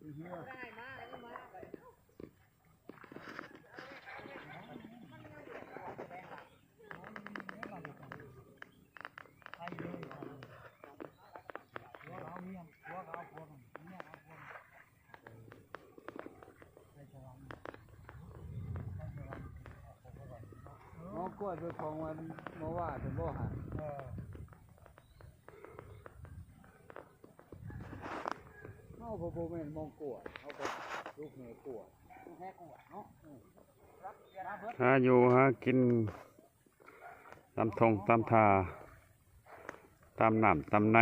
ໝໍກວດເພິ່ນຂອງວັນໝໍວ່າເພິ່ນບໍ່ຫັ້ນ ເອີ ເຮົາກໍບໍ່ແມ່ນໝໍກວດ ເຮົາກໍລູກແຫ່ກວດ ລູກແຫ່ກວດເນາະ ເອີ ຫາຢູ່ຫາກິນຕາມທົ່ງຕາມທ່າ ຕາມນ້ຳຕາມໃນ.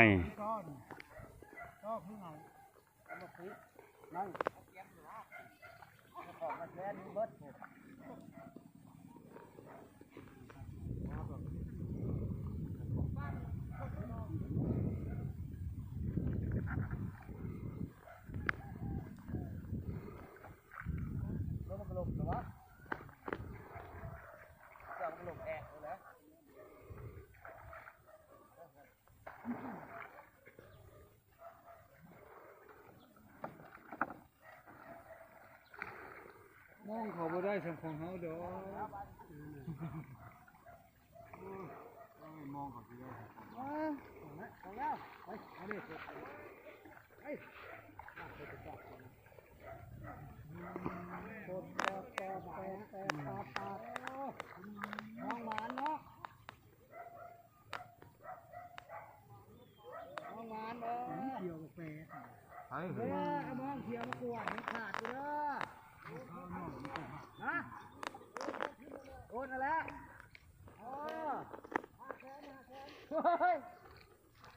ມອງເຂົາບໍ່ໄດ້ສ່ຳຂອງເຮົາດອກ ໂອ້ຍ ມອງເຂົາຊິໄດ້ສ່ຳຂອງເຮົາ ເອົາແລ້ວ ເອົາແລ້ວ ໄປ ເອົາເດ້ ໄປ ມອງໝານເນາະ. ມອງໝານເດີ ຂຽວແປກ ໃຜ ເດີ ເອົາມອງຂຽວມາກວດໃຫ້ຂາດເດີ ຮະ ໂອນຫັ້ນແຫຼະ ເອີ ໂອ້ຍ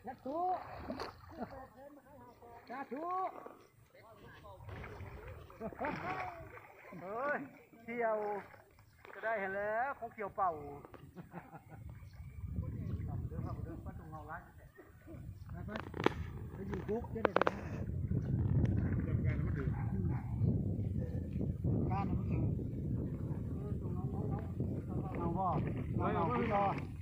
ສາທຸ ສາທຸ. ເອີຍ ທ່ຽວກໍໄດ້ຫັ້ນແຫຼະ ຂອງທ່ຽວເປົ່າ ເດີ ເດີ ໄປຕົງເຮົາຫຼາຍ ໄປ ໄປ ໄປຢູ່ກົກຈະໄດ້ໄປ ຈັດການໃຫ້ມັນຖືກ ການໃຫ້ມັນຖືກ ເອີ ຕົງເຮົາ ເຮົາ ເຮົາ ເຮົາບໍ່ ເຮົາ ເຮົາບໍ່